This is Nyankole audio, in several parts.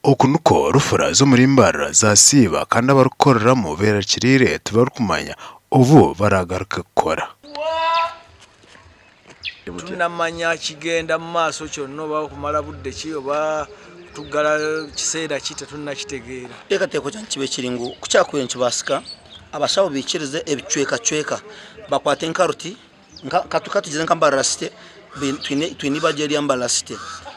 Oku nikwo rufura z'omuri Mbarara zaasiiba kandi abarikukoreramu beerakiriire tibarikumanya obu baraagaruke kukora. Tunamanya kigenda mu maaso kyonna oba kumara budde ki oba kutugara kiseera ki tetunnakitegeera. Ekiteekateeko kyangye kibe kiri ngu ku kyakubaire nikibaasika abashaho baikirize ebicwekacweka bakwate nka ruti ka tugire nka Mbarara City twine eibagiro erya Mbarara City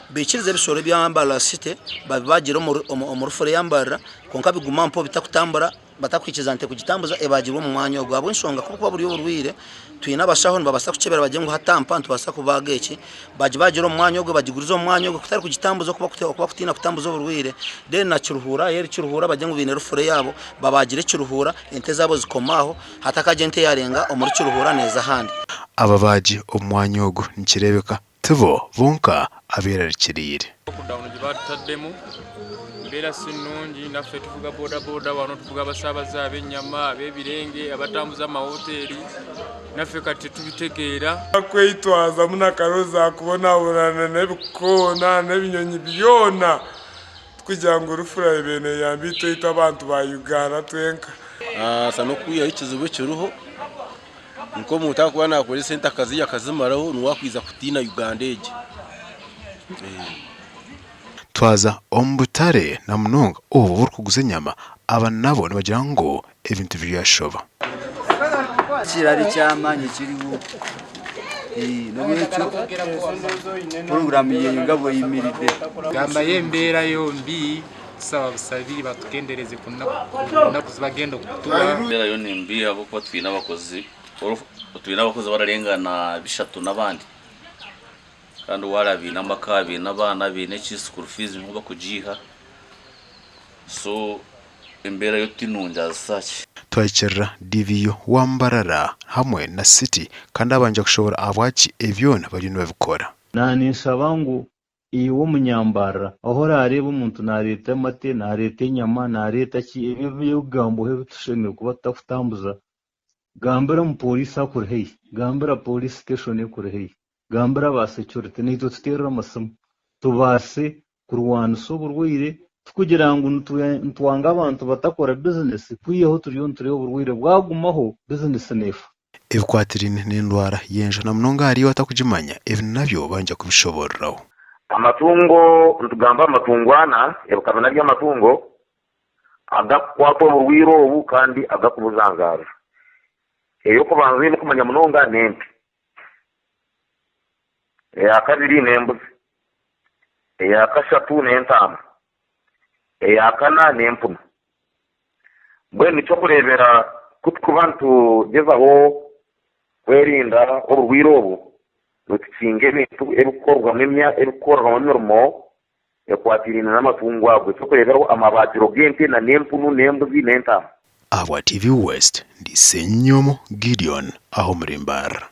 baikirize ebisoro ebya Mbarara City babibagire omu rufuro eya Mbarara kwonka bigume aho mpaho bitakutambura batakwikiriza nte kugitambuza ebaagirwe omu mwanya ogwo ahabw'enshonga ku burikuba buri oburwaire twine abashaho nibabaasa kukyebera bagire ngu hati mpa nitubaasa kubaaga eki bagibaagire omu mwanya ogwo bagigurize omu mwanya ogwo kutari kugitambuza okuba kutiina kutambuza oburwaire then na kiruhura yaaba eri kiruhura bagire ngu baine rufuro yaabo babaagire kiruhura ente zaabo zikome aho hatakagira ente eyaarenga omuri kiruhura neeza ahandi. Ababaagi omu mwanya ogu nikireebeka Tibo bonka abeerarikiriire. Lockdown gyebatutaddemu embeera si nnungi naffe tuvuga bodaboda wano tuvuga abasaabaze ab'ennyama, ab'ebirenge, abatambuza amawoteeri naffe kati tetubitegeera. Kwetwazamu na karozi kubonabona n'ebikoona n'ebinyonyi byona tikugira ngu rufura ebaire neyamba itwe itwe abantu ba Uganda twenka. Asa n'okwihaho ekizibu ekiriho. Nk'omuntu arikuba naakora esente akazirya akazimaraho niwe arikwija kutiina Uganda egi. Twaza omu butare na munonga obu oburikuguza enyama, aba nabo nibagira ngu ebintu byashoba. Ekiraro eky'amaani ekiriho n'ahabw'ekyo puroguraamu y'engabo eyemereire. Gamba yo embeera yo mbi tusaba busabi batukendereze ku naku zibagenda okutuha. Embeera yo ni mbi ahabw'okuba twine abakozi twine abakozi abararengana bishatu n'abandi kandi wareeba baine amaka baine abaana baine ki school fees niho bakugiiha so embeera yo ti nungi as such. Twahikirira DVO wa Mbarara hamwe na City kandi abanja kushoboora ahabwaki ebi byona bariyo nibabikora. Naninshaba ngu Iwe omunyambarara, ahu oraareebe omuntu naareeta amate, naareeta enyama, naareeta ki, ebyo eby'okugambaho ebi tushemereire kuba tutakutambuza, gambira omupooriisi akuri haihi, gambira pooriisi siteeshoni ekuri haihi, gambira aba securite naitwe tuteerere amasimu tubaase kurwanisa oburwaire tikugira ngu nitwanga abantu batakora bizinesi kwihaho turiyo nitureeba oburwaire bwagumaho bizinesi neefa. Ebikwatiraine n'endwara y'enjo na munonga ahari iwe atakugimanya, ebi nabyo banja kubishoboororaho. Amatungo, nitugamba amatungwana, ebikabina by'amatungo agakukwatwa oburwaire obu kandi agakubuzangaarira. Ey'okubanza oine kumanya munonga n'ente. Eyakabiri n'embuzi. Eyakashatu n'entaama. Eyakana n'empunu. Mbwenu nikyokureebera ku tukuba nitugyezaho kwerinda oburwaire obu, nitukinga ebintu ebikukorwamu ebikukorerwamu emirimo ekwatiraine n'amatungo ago. Ekyokureeberaho amabaagiro g'ente n'empunu n'embuzi n'entaama. Ahabwa TV West, ndi Ssenyomo Gideon aha omuri Mbarara.